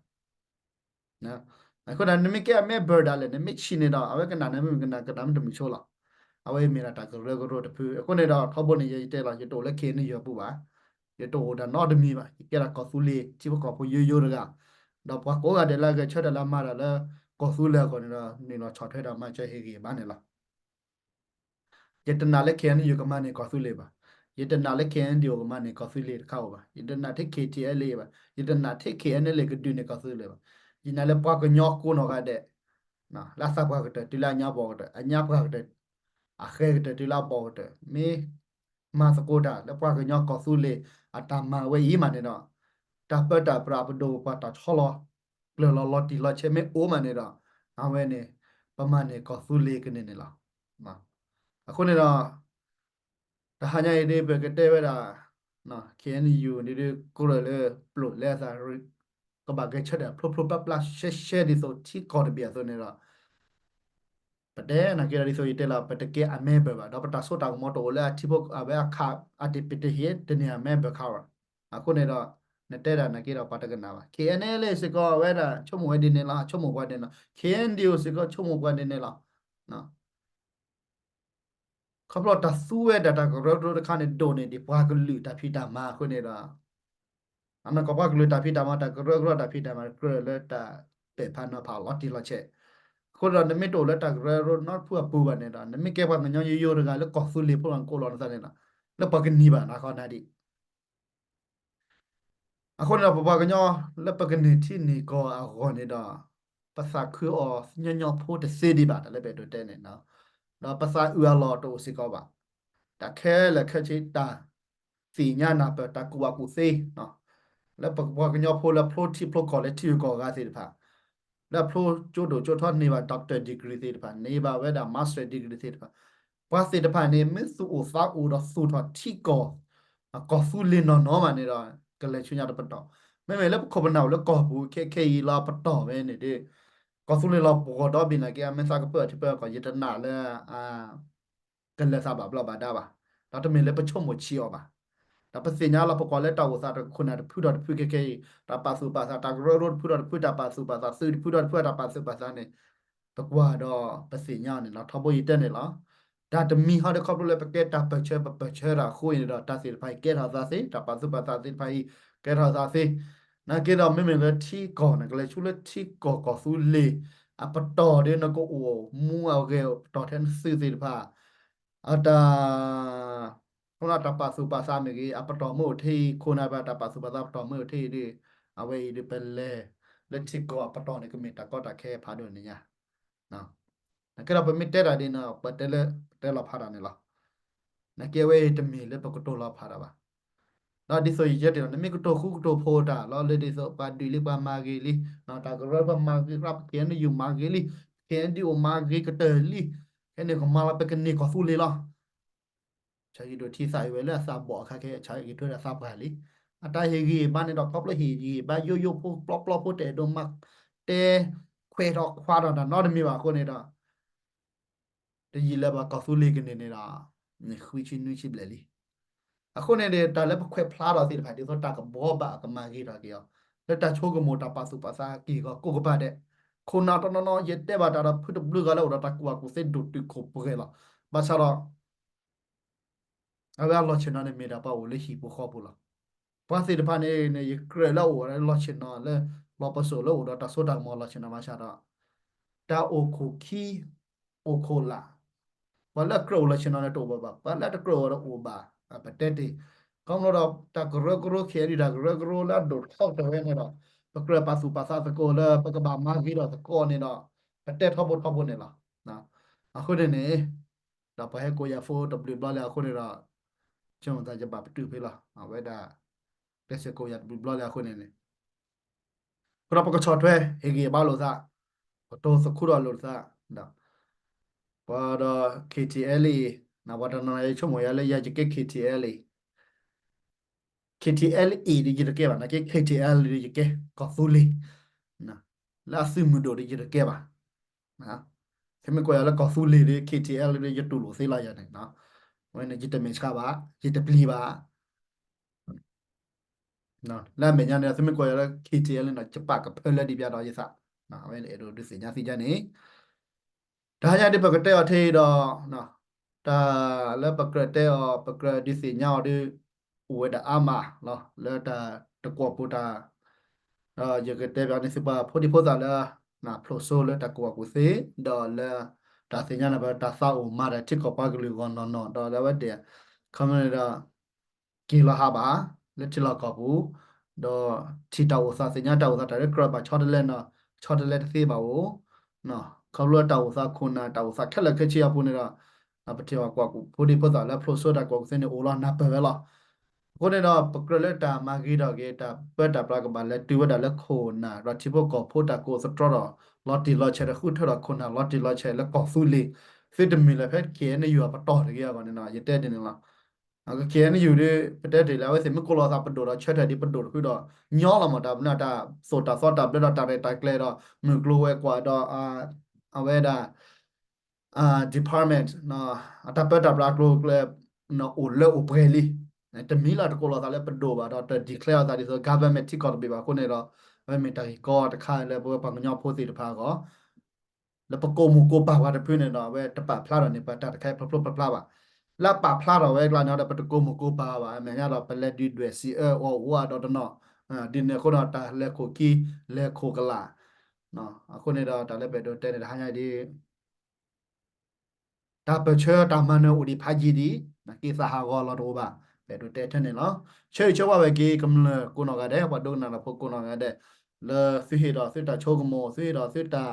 အဃိဒီး နမ့ၢ်ကဲအ member ဒၣ်လဲာ် နမ့ၢ်ဆံးန့ၣ်ဒီး အဝဲကနၣ်နမ့ၢ်မုာ်ကနၣ် ကနၣ်မ့ၢ်တမုာ်ဆိလီၤ. အဝဲမ့ၢ်ဒၣ်တၢ်ကရၢကရိတဖု. အဃိန့ၣ်ဒီး ထီဘိန့ၣ် ယတဲလီၤ ယတအိၣ်လၢ ခ့ၣ်အဲၣ်ယူၣ် အပူၤဘၣ်. ယတအိၣ်ဒၣ်နီတမံၤဘၣ်. ယကဲဒၣ်ကီၢ်သူလ့ၤ ထံဖိကီၢ်ဖိယိယိတဂၤ, ဒီးပှၤကိးဂၤဒဲးလၢအဂဲၤဆၢထၢၣ်လၢအမၤတၢ်လၢကီၢ်သူလ့ၤအဂီၢ်န့ၣ်ဒီး နုာ်လီၤဆီၣ်ထွဲဒီးမၤစၢၤဟ့ၣ်ဂံၢ်ဘါန့ၣ်လီၤ. ယတနာ်လၢ ခ့ၣ်အဲၣ်ယူၣ် ကမၤန့ၢ်ကီၢ်သူလ့ၤဘၣ်. ယတနာ်လၢ ခ့ၣ်အဲၣ်ယူၣ် ကမၤန့ၢ်ကီၢ်သူလ့ၤတခါဧိၤဘၣ်. ယတနာ်ထဲ ခ့ၣ်ထံၣ်အဲလ့ဘၣ်. ယတနာ်ထဲ ခ့ၣ်အဲၣ်ယူၣ် ကဒုးန့ၢ်ကီၢ်သူလ့ၤဘၣ်. ယနာ်လၢပှၤကညီကိးနီၢ်ဂၤဒဲး, လၢအသးပှၢ်ကတၢၢ် တုၤလၢအညါဘီၣ်ကတၢၢ်, အညါပှၢ်ကတၢၢ်, အဃဲကတၢၢ် တုၤလၢအဘီၣ်ကတၢၢ်, မ့ၢ်မၤသကိးတၢ်လၢပှၤကညီကီၢ်သူလ့ၤအတၢ်မၤဝဲအံၤမးန့ၣ်ဒီး, တၢ်ပၢတၢ်ပြး ပဒိၣ်ပပှၢ် တၢ်ဆီလီၤကျၢၤလီၤ လီၤတံၢ်လီၤဆဲး မ့ၢ်အိၣ်မးန့ၣ်ဒီး, အဝဲန့ၣ် ပမၤန့ၢ်ကီၢ်သူလ့ၤကန့ၢ်န့ၣ်လီၤ. အဃိန့ၣ်ဒီး တဟါညါအံၤဒ် ပကတဲဝဲဒၣ် ခ့ၣ်အဲၣ်ယူၣ် ဒ်ဒ်ကြၢးလၢပျိာ်လဲအသး ကဘၣ်ဂဲၤဆၢထၢၣ်ဖျိဖျိပျၢ်ပျၢ်ရှဲရှဲ ဒ်သိးထံကီၢ်တဘ့ၣ်အသိးန့ၣ်ဒီး, ပတဲနာ်က့ဒီး ဒ်သိးယတဲလီၤ ပတကဲအ member ဘၣ်, ဒီးပတၢ်စိတၢ်ကမီၤတအိၣ်လၢအထံဖိ အဝဲအခး အတပတဟ့ၣ် တန့ၢ်အ member ခါဘၣ်. အဃိန့ၣ်ဒီး နတဲဒၣ်နာ်က့ဒီး ပှၤတကနၣ်ဘၣ်. ခ့ၣ်အဲၣ်ယူၣ် စ့ၢ်ကီး အဝဲဒၣ်ဆိကမိၣ်ဝဲဒ်န့ၣ်လီၤ, ဆိကမိၣ်ပှၤဒ်န့ၣ်လီၤ. ခ့ၣ်အဲၣ်ယူၣ် စ့ၢ်ကီး ဆိကမိၣ်ပှၤဒ်န့ၣ်လီၤ. ခီဖျိတၢ်သူဝဲဒၣ်တၢ်ကရၢကရိတခါန့ၣ် ဒိၣ်န့ၢ်ဒံးပှၤကလုာ်တၢ်ဖံးတၢ်မၤအဃိန့ၣ်ဒီး, အနီၢ်ကီၢ်ပှၤကလုာ်တၢ်ဖံးတၢ်မၤ တၢ်ကရၢကရိတၢ်ဖံးတၢ်မၤ ကြၢးလၢတၢ်ပဲာ်ဖးနီၤဖးလီၤတံၢ်လီၤဆဲး. အဃိဒီး နမ့ၢ်တအိၣ်လၢတၢ်ကရၢကရိနီတဖုအပူၤဘၣ်န့ၣ်ဒီး နမ့ၢ်ကဲပှၤကညီယိယိတဂၤလၢကီၢ်သူလ့ၤဖိလီၤ နကိးလီၤနသးန့ၣ်ဒီး, လၢပှၤကနံၤဘၣ်နၤဃီနၤဒံး အဃိန့ၣ်ဒီး ပပှၤကညီလၢပကန့ၢ်ထံန့ၢ်ကီၢ်အဂီၢ်န့ၣ်ဒီး, ပသးခုအီၤညီညီဖိတသ့ဒံးဘၣ် တၢ်လၢပအဲၣ်ဒိးတဲန့ၣ်, ဒီးပသးအုးအလီၢ်တအိၣ်စ့ၢ်ကီးဘၣ်. တၢ်ခဲလၢာ်ခဲဆ့ တၢ်သ့ၣ်ညါနၢ်ပၢၢ် တၢ်ကူၣ်ဘၣ်ကူၣ်သ့ လၢပပှၤကညီဖိလၢဖျိထံဖျိကီၢ်လၢထံဂုၤကီၢ်ဂၤသ့ၣ်တဖၣ်, လၢအဖျိကၠိဒိၣ်ကၠိထီ န့ၢ်ဘၣ် doctor degree သ့ၣ်တဖၣ်, န့ၢ်ဘၣ်ဝဲဒၣ် master degree သ့ၣ်တဖၣ်, ပှၤသ့ၣ်တဖၣ်န့ၣ် မ့ၢ်သူၣ်အိၣ်သးအိၣ်ဒီးသူၣ်ထီၣ်ထံကီၢ် ကီၢ်သူလ့ၤနီၢ်နီၢ်မးန့ၣ်ဒီး ကလဲၤဆူညါတပတီၢ်. မ့မ့ၢ်လၢပခိၣ်ပနၢ်အိၣ်လၢကီၢ်ပူၤခဲခဲအံၤလီၤ ပတီၢ်ဝဲန့ၣ်ဒီး, ကီၢ်သူလ့ၤလီၤပှီၢ်ဒီဘ့ၣ်နာ်က့ အမ့ၢ်သးကပၢၢ်ထံပၢၢ်ကီၢ် ယတနာ်လၢ ကလဲၤသးဘၣ်ဘျီဘၣ်ဒါဘၣ်. ဒီးတမ့ၢ်လၢပဆိကမိၣ်ဆံးအီၤဘၣ်. ဒီးပသ့ၣ်ညါလီၤ ပကွၢ်လၢတၢ်အိၣ်သးတခိၣ်နၢ်တဖုဒီးတဖုခဲခဲအံၤ တၢ်ပာ်သူၣ်ပာ်သး တၢ်ကရၢကရိတဖုဒီးတဖု တၢ်ပာ်သူၣ်ပာ်သး သုးတဖုဒီးတဖုတၢ်ပာ်သူၣ်ပာ်သးန့ၣ်, ပကွၢ်ဒီးပသ့ၣ်ညါအီၤန့ၣ်လီၤ. ထီဘိယတဲန့ၣ်လီၤ. တၢ်တမံၤဟီဒီး ခီဖျိလၢပကဲတၢ်ပၢၢ်ဆၢ ပပၢၢ်ဆၢတၢ်အဃိန့ၣ်ဒီး တၢ်သ့ၣ်တဖၣ်အံၤကဲထီၣ်သးသ့, တၢ်ပာ်သူၣ်ပာ်သးသ့ၣ်တဖၣ်အံၤ ကဲထီၣ်သးသ့. နာ်က့ဒီး မ့မ့ၢ်လၢထံကီၢ် နကလဲၤဆူလၢထံကီၢ်ကီၢ်သူလ့ၤ အပတီၢ်ဒီး နကအိၣ်မူအဂဲၤပတီၢ်ထဲနသုးသ့ၣ်တဖၣ် အတၢ် ခီဖျိတၢ်ပာ်သူၣ်ပာ်သးမ့ၢ်ဂ့ၤ အပတီၢ်မ့ၢ်အိၣ်ထဲအံၤ ခိၣ်နၢ်ဘၣ်တၢ်ပာ်သူၣ်ပာ်သးပတီၢ်မ့ၢ်အိၣ်ထဲအံၤဒီး အဝဲအံၤဒီးပလဲၤလၢထံကီၢ်အပတီၢ်န့ၣ် ကမ့ၢ်တၢ်ကီတၢ်ခဲဖးဒိၣ်န့ၣ်ညါ. နာ်က့ဒီးပမ့ၢ်တဲတၢ်ဒ်န့ၣ် ပတဲလၢပတဲလီၤဖးတၢ်န့ၣ်လီၤ. နာ်က့အဝဲအံၤတမ့ၢ်လၢပကတိၤလီၤဖးတၢ်ဘၣ်. ဒီးဒ်သိးယတဲတ့ၢ်လီၤ နမ့ၢ်ကတိၤဃူကတိၤဖိးတၢ်လီၤ လၢဒ်သိးပှၤဒုးလံပှၤမၤဂ့ၤလံ, တၢ်ကရၢပှၤမၤဂ့ၤရၣ် ခ့ၣ်အဲၣ်ယူၣ်မၤဂ့ၤလံ, ခ့ၣ်အဲၣ်ယူၣ်မၤဂ့ၤကတၢၢ်လံ, ဖဲန့ၣ်ကမၤလီၤပကန့ၢ်ကီၢ်သူလ့ၤလီၤ. ဆၢဂ့ၤဒိးထံသးအံၤဝဲလၢအသးဘီၣ်အခါခဲ ဆၢဂ့ၤထွဲဒီးသးပှၢ်လံ. အတၢ်ဟ့ၣ်ဂံၢ်ဘါန့ၣ်ဒီး ခီဖျိဟ့ၣ်ဂံၢ်ဘါယိယိဖိပျီပျီဖိ တအဲၣ်ဒိးမၤ တဲခွဲးထီၣ်ခွါထီၣ်တၢ်နီတမံၤဘၣ်အဃိန့ၣ်ဒီး တယံာ်လၢပှၤကီၢ်သူလ့ၤကန့ၢ်န့ၣ်ဒီး နဃုဆံနွံဆံဘျဲၣ်လံ. အဃိန့ၣ်ဒီး တၢ်လၢပခွဲးဖျါထီၣ်သ့ၣ်တဖၣ် ဒ်သိးတၢ်ကဘှီဘၣ်ကမၤဂ့ၤထီၣ်က့ၤအီၤ လၢတၢ်ဆိကမိၣ်တၢ်ပာ်သူၣ်ပာ်သးက့ၢ်ဂီၤကိးကပၤဒဲး, ခိၣ်နၢ်တနီၤနီၤ ယတဲဘၣ်တၢ်ဒီးဖုတဘျုးဂၤလၢအိၣ်ဒီးတၢ်ကူၣ်ဘၣ်ကူၣ်သ့ဒိၣ်တုာ်ခိၣ်ပှဲၤလီၤ. ဘၣ်ဆၣ်ဒီး အဝဲအလီၢ်ဆ့ၣ်နီၤန့ၣ်မ့ၢ်ဒၣ်ပှၤအိၣ်လၢဟံၣ်ပူၤဃီပူၤလီၤ. ပှၤသ့ၣ်တဖၣ်န့ၣ်န့ၣ် ယကြၢးလၢအအိၣ်လၢလီၢ်ဆ့ၣ်နီၤလၢ လီၢ်ပစိာ်လၢအိၣ်ဒီးတၢ်စိတၢ်ကမီၤလီၢ်ဆ့ၣ်နီၤဘၣ်ဆၣ်ဒီး တၢ်အိၣ်ခိၣ်ခံ အိၣ်ခိၣ်လာ်, ပှၤလၢအကြၢးအိၣ်လီၢ်ဆ့ၣ်နီၤန့ၣ်တအိၣ်ဘၣ်ဘၣ်, ပှၤလၢအတကြၢးအိၣ်ဒီးအိၣ်ဘၣ်, ပတဲတ့ၢ်, ခီဖျိဒီးတၢ်ကရၢကရိခဲအံၤ တၢ်ကရၢကရိလၢအဒိၣ်ထီၣ်ကတၢၢ်ဝဲန့ၣ်ဒီး ပကြၢးပာ်သူၣ်ပာ်သးသကိးလၢပကဘၣ်မၤဂ့ၤထီၣ်သကိးန့ၣ်ဒီး ပတဲထီဘိထီဘိန့ၣ်လီၤ. အဃိန့ၣ်န့ၣ် ဒီးပှၤဟဲကိးယၤဖိတဘျုးဘျီလၢအဃိန့ၣ်ဒီး ဆိကမိၣ်သးယဘၣ်ပတုာ်ဖဲလီၤ. အဝဲဒၣ် တဲစ့ၢ်ကိးယၤတဘျုးဘျီလၢအဃိန့ၣ်န့ၣ် အဃိဒီးပကဆီၣ်ထွဲဟ့ၣ်ဂံၢ်ဘါလိာ်သး, ကတိၤသခူထီၣ်လိာ်သး, ပှၤဒီး K T L A, ပှၤတနီၤနီၤယဆိကမိၣ်ယၤလၢယဲယကဲ K T L A, K T L A ဒီးယတကဲဘၣ်, နာ်က့ K T L A ဒီးယကဲ ကီၢ်သူလ့ၤ, လၢအသုးမုၢ်ဒိၣ်ဒီးယတကဲဘၣ်. သုမ့ၢ်ကိးယၤလၢကီၢ်သူလ့ၤဒီး K T L A ဒီးယတူၢ်လိာ်သ့လီၤယၤန့ၣ်, အဝဲန့ၣ် ယတမဲာ်ဆှးဘၣ်, ယတပျံၤဘၣ်. လၢအမဲာ်ညါန့ၣ် သုမ့ၢ်ကိးယၤလၢ K T L A န့ၣ် ယပာ်ကဖၢလၢဒံးဘၣ်ဒီးယသး, အဝဲန့ၣ်အဲၣ်ဒိးဒုးသ့ၣ်ညါသ့ၣ်ညါန့ၣ် တဟါညါဒ်ပကတဲအီၤထဲအံၤဒီး, တၢ်လၢပကြၢးတဲအီၤ ပကြၢးဒုးသ့ၣ်ညါအီၤဒီး အိၣ်ဝဲဒၣ်အါမးလီၤ. လၢတၢ်တကွီၢ်ပူၤတၢ်, ဒီးယကတဲဘၣ်န့ၣ် သုပှၤဖိဒံဖိသၣ်လၢ ဖျိးစိလၢတၢ်ကူၣ်ဘၣ်ကူၣ်သ့, ဒီးလၢတၢ်သ့ၣ်ညါန့ၣ် ပတၢ်သးအိၣ်မၤတၢ်ထံကီၢ်ပှၤကလုာ်ဂီၢ်နီၢ်နီၢ် ဒီးလၢအဝဲဒၣ် ခီမ့ၢ်န့ၣ်ဒီး က့ၤလီၤဟးဘၣ် လၢထံလီၢ်ကီၢ်ပူၤ, ဒီးထံၣ်တၢ်အိၣ်သး သ့ၣ်ညါတၢ်အိၣ်သး တၢ်လၢကြၢးဘၣ်ဆီတလဲနီၤ, ဆီတလဲတသ့ဘၣ်အိၣ်, ခီဖျိတၢ်အိၣ်သးခိၣ်နၢ် တၢ်အိၣ်သးခဲလၢာ်ခဲဆ့အပူၤန့ၣ်ဒီး, ပထံၣ်ဘၣ်ကွၢ် ဖိဒံဖိသၣ်လၢဖျိးစိတၢ်ကူၣ်ဘၣ်ကူၣ်သ့န့ၣ် အိၣ်လီၤနၢ်ပၢၢ်ဝဲလီၤ. အဃိန့ၣ်ဒီး ပကြၢးလၢတၢ်မၤဂ့ၤထီၣ်က့ၤ တၢ်ပၢတၢ်ပြးကဘၣ်လဲၤတုၤဝဲဒၣ်လၢခိၣ်နၢ် ဒီးထံဖိကီၢ်ဖိတၢ်ကိးသတြီဒီး လီၤတံၢ်လီၤဆဲးဒီးဃုထၢထီၣ်ခိၣ်နၢ်လီၤတံၢ်လီၤဆဲးလၢကီၢ်သူလ့ၤ, သုတမ့ၢ်လၢၤဖဲ K N U အပတီၢ်တဂ့ၤအဂီၢ်န့ၣ်ဒီး ယတဲဒ်န့ၣ်လီၤ. K N U ဒီး ပတဲတ့ၢ်လၢအဝဲသ့ၣ်မ့ၢ်ကိးလီၤသးပဒိၣ်ဒီးဆၢထၢၣ်ဒ်ပဒိၣ်တဖုဒီး ညီလီၤမး တၢ်ပနၢ်တၢ်သိၣ်တၢ်သီတၢ်ဘျၢဒီးတၢ်ရဲၣ်တၢ်ကျဲၤဒီး မုၢ်ကျိၤဝဲၤကွာ်ဒီး အဝဲဒၣ် department အတၢ်ပၢတၢ်ပြးအကျိၤအကျဲ အိၣ်လၢအိၣ်ပှဲၤလံ. တမံၤလၢတကိးလီၤသးလၢပဒိၣ်ဘၣ်ဒီး တdeclareအသးဒ်သိး government ထံကီၢ်တဘ့ၣ်ဘၣ်အဃိန့ၣ်ဒီး အဝဲမ့ၢ်တၢ်ဂ့ၢ်ကီတခါလၢပဝဲပှၤကညီဖိသ့ၣ်တဖၣ်အဂီၢ် လၢပကိးမိၢ်ကိးပၢ်ပှၤတဖုန့ၣ်ဒီး အဝဲတပာ်ဖျါထီၣ်န့ၣ် ပတၢ်တခါအံၤဖျိဖျိဖျါဖျါဘၣ်. လၢအပာ်ဖျါထီၣ်ဝဲအကျါန့ၣ်ဒီး ပတကိးမိၢ်ကိးပၢ်ဘၣ် အမဲာ်ညါဒီး ပလဲၤဒုးဒွဲၣ်စံးအၢအီၤအိၣ်အါဒီးတနီၤ, ဒ်န့ၣ်အဃိဒီး တၢ်လဲၤခိၣ်ခံ လဲၤခိၣ်ကလာ် အဃိန့ၣ်ဒီး တၢ်လၢပအဲၣ်ဒိးတဲန့ၣ် တဟါညါဒ် တၢ်ပၢၢ်ဆၢတၢ်မၤနၢၤအိၣ်ဒံးဖးယံာ်ဒံး, နာ်က့သးဟးဂီၤလီၤတအိၣ်ဘၣ်, ပအဲၣ်ဒိးတဲထဲန့ၣ်လီၤ. ဆၢဂ့ၤဆၢဝါဝဲက့ၤ ကမျၢၢ်ကိးနီၢ်ဂၤဒဲး, ပှၤဒိကနၣ်တၢ်ဖိကိးနီၢ်ဂၤဒဲး, လၢသုဟ့ၣ်ဒီးသုတၢ်ဆိကမိၣ်, သုဟ့ၣ်ဒီးသုတၢ်, သုတၢ်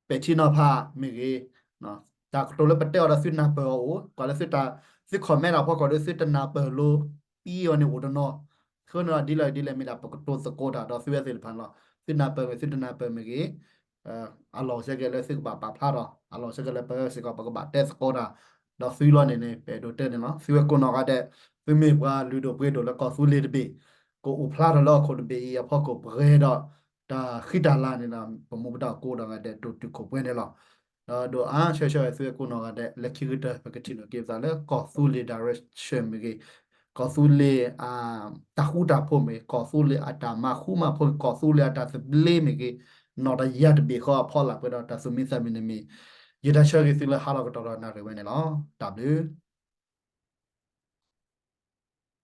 ပဲာ်ထံနီၤဖးမ့ၢ်ဂ့ၤ, တၢ်ကတိၤလၢပတဲအီၤဒီးသုနၢ်ပၢၢ်အီၤအိၣ်, ပှၤလၢသုတၢ်, သု comment တၢ်ဖီခိၣ်ဒီးသုတနၢ်ပၢၢ်လိပံအီၤန့ၣ်အိၣ်တနီၤ, အဃိန့ၣ်ဒီး ဒ်လဲၣ်ဒ်လဲၣ်မ့ၢ်ဒၣ်ပကတိၤသကိးတၢ်ဒီးသုဝဲသ့ၣ်တဖၣ်န့ၣ်လီၤ. သုနၢ်ပၢၢ်မ့ၢ်သုတနၢ်ပၢၢ်မ့ၢ်ဂ့ၤ, အလီၢ်စ့ၢ်ကီးလၢသုကဘၣ်ပာ်ဖျါထီၣ်, အလီၢ်စ့ၢ်ကီးလၢပစ့ၢ်ကီးပကဘၣ်တဲသကိးတၢ်, ဒီးသုလီၤန့ၣ်န့ၣ် ပအဲၣ်ဒိးတဲန့ၣ်လီၤ. သုဝဲကိးနီၢ်ဂၤဒဲး, သုမ့ၢ်ပှၤလုၢ်ဒိၣ်ပှ့ၤဒိၣ်လၢကီၢ်သူလ့ၤတဘ့ၣ်, ကအိၣ်ဖျါထီၣ်လၢဟီၣ်ခိၣ်တဘ့ၣ်အံၤအဖီခိၣ်ပှဲၤဒီး တၢ်ဃံတၢ်လၤန့ၣ်ဒီး ပမူပဒါကိးနီၢ်ဂၤဒဲး ဒိၣ်တုာ်ခိၣ်ပှဲၤန့ၣ်လီၤ. ဒီးဒိၣ်အါဆၢဆၢသုဝဲကိးနီၢ်ဂၤဒဲး လၢခံကတၢၢ် ပကထံၣ်လိာ်က့ၤပသးလၢကီၢ်သူလ့ၤ direction မ့ၢ်ဂ့ၤ, ကီၢ်သူလ့ၤအတၢ်ဃူတၢ်ဖိးမ့ၢ်ဂ့ၤ, ကီၢ်သူလ့ၤအတၢ်မၤဃူမၤဖိး, ကီၢ်သူလ့ၤအတၢ်သဘျ့မ့ၢ်ဂ့ၤ, နီၢ်တယၢ်တဘ့ၣ်ဃီအဖီလာ်ပှဲၤဒီးတၢ်သူၣ်မံသးမုာ်န့ၣ်မ့ၢ် ယတၢ်ဆၢဂ့ၤသုလၢဟါလီၤကတီၢ်ဒီးနၣ်ရံၣ်ဝဲန့ၣ်လီၤ. တၢ်ဘျုး